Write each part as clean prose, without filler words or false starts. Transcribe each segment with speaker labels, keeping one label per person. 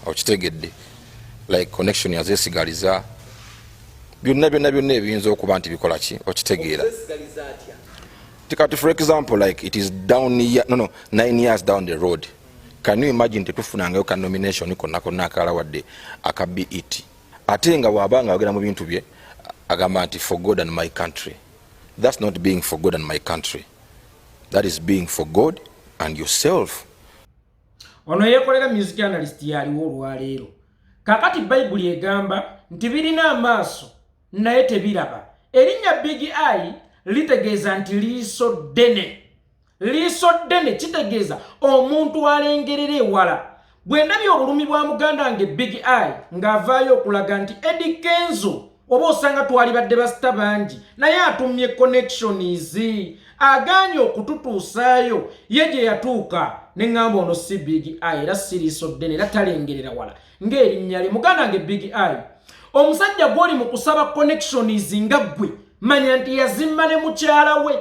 Speaker 1: Okitegedde? Like connection yazesigaliza byonna byonna byonna ebiyinza okuba nti bikola ki, okitegeera? Tikati, for example, like it is down year, no, 9 years down the road, can you imagine tetufunangayo ka nomination konna konna akala wadde aka BET? Ate nga bw'aba nga ayogera mu bintu bye agamba nti "For God and my country." That's not being for God and my country, that is being for God and yourself.
Speaker 2: Ono yeekolera music analyst yaliwo olwaleero. Kakati Bayibuli egamba nti birina amaaso naye tebiraba. Erinnya Big Eye litegeeza nti liiso ddene. Liiso ddene kitegeeza omuntu alengerera ewala. Bwe ndabye obulumi bwa muganda wange Big Eye ng'avaayo okulaga nti Eddy Kenzo oba osanga twali badde ba star bangi, naye atumye connections, agaanye okututuusaayo ye gye yatuuka, ne ŋŋamba ono si Big Eye era si liiso ddene era talengerera wala ng'erinnya lye. Muganda wange Big Eye, omusajja gw'oli mu kusaba connections nga ggwe manya nti yazimba ne mukyala we,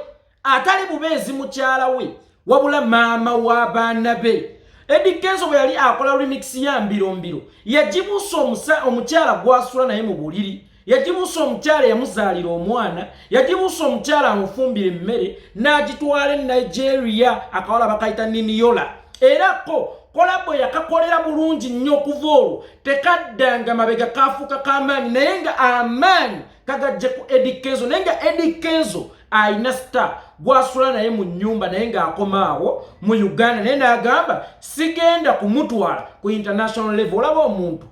Speaker 2: atali bubeezi mukyala we, wabula maama w'abaana be. Eddy Kenzo bwe yali akola remix ya Mbirombiro, yagibuusa omukyala gw'asula naye mu buliri, yagibuusa omukyala eyamuzaalira omwana, yagibuusa omukyala amufumbira emmere, n'agitwala e Nigeria, akawala bakayita Niniola. Era ko collabo yakakolera bulungi nnyo. Okuva olwo tekaddanga mabega, kafuuka k'amaanyi, naye nga amaanyi kagajje ku Eddy Kenzo, naye nga Eddy Kenzo ayina star gwasula naye mu nnyumba, naye ng'akomaawo mu Uganda, naye n'agamba sigenda kumutwala ku international level. Olaba omuntu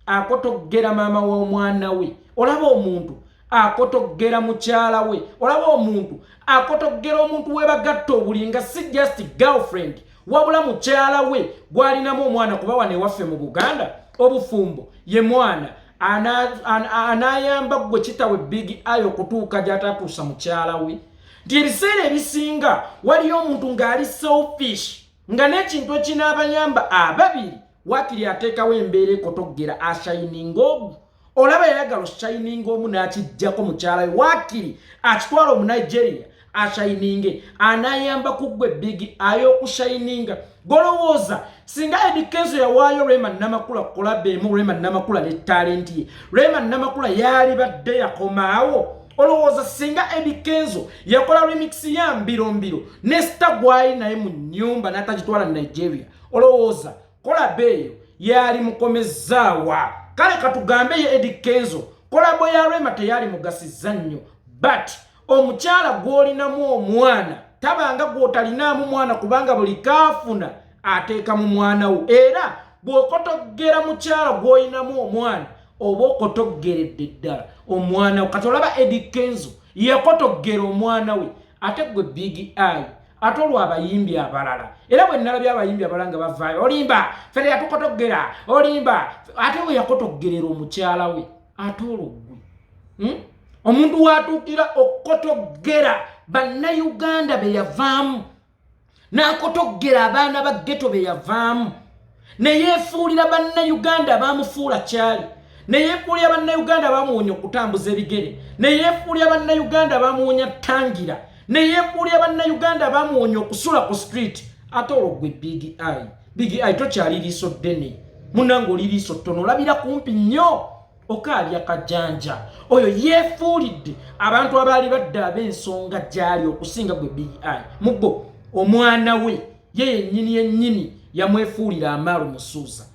Speaker 2: akotogera maama w'omwana we, olaba omuntu akotogera mukyala we, olaba omuntu akotogera omuntu webagatta obuli nga si just girlfriend, wabula mukyala we gwalinamu omwana. Kuba wano ewaffe mu Buganda obufumbo ye mwana anayamba gwe kitawe Big Eye okutuuka gy'atatuusa mukyala we, nti ebiseera ebisinga waliyo omuntu ng'ali selfish, nga n'ekintu ekinaabayamba ababiri wakiri ateekawo embeera ekotogera ashininga ogu. Olaba yayagala oshininga omu n'akijjako mukyala we, wakiri akitwala Omunigeria ashininge, anayamba ku ggwe Big Eye okushininga. Golowooza singa Eddy Kenzo yawaayo Rema Namakula collabo emu, Rema Namakula ne talent ye, Rema Namakula yali badde yakomaawo? Olowooza singa Eddy Kenzo yakola remix ya Mbirombiro ne star gwali naye mu nnyumba n'atagitwala Nigeria, olowooza collabo eyo yali mukomezaawa? Kale katugambe ye Eddy Kenzo collabo ya Rema teyali mugasizza nnyo, but omukyala gw'olinamu omwana tabanga gw'otalinaamu mwana, kubanga buli kaafuna ateeka mu mwana wo. Era bw'okotogera mukyala gw'olinamu omwana, oba okotogeredde ddala omwana wo. Kati olaba Eddy Kenzo yakotogera omwana we, ate gwe Big Eye, ate olwo abayimbi abalala? Era bwe nalabye abayimbi abalala nga bavaayo, olimba, fere yatukotogera, olimba, ate we yakotogerera omukyala we, ate olwo gwe, Omuntu watuukira okukotogera Bannayuganda be yavaamu, n'akotogera abaana ba ghetto be yavaamu, neyeefuulira Bannayuganda abamufuula kyali, neyeefuulira Bannayuganda abamuwonya okutambuza ebigere, neyeefuulira Bannayuganda abamuwonya tangira, neyeefuulira Bannayuganda abamuwonya okusula ku street, ate olwo gwe Big Eye? Big Eye, tokyali liiso ddene munange, oli liiso ttono, olabira kumpi nnyo, okaabya kajanja. Oyo yeefuulidde abantu abaali badde ab'ensonga gy'ali okusinga gwe Big Eye. Mugbo omwana we ye yennyini yennyini yamwefuulira amaalu musuuza,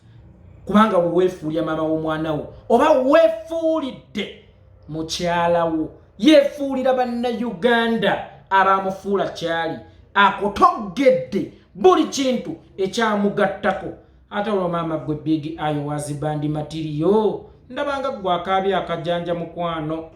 Speaker 2: kubanga bwe weefuulira maama w'omwana wo oba weefuulidde mukyala wo. Yeefuulira Bannayuganda abamufuula kyali, akutogedde buli kintu ekyamugattako, ate olwo maama gwe Big Eye husband material, ndabanga gwe akaabya akajanja, mukwano.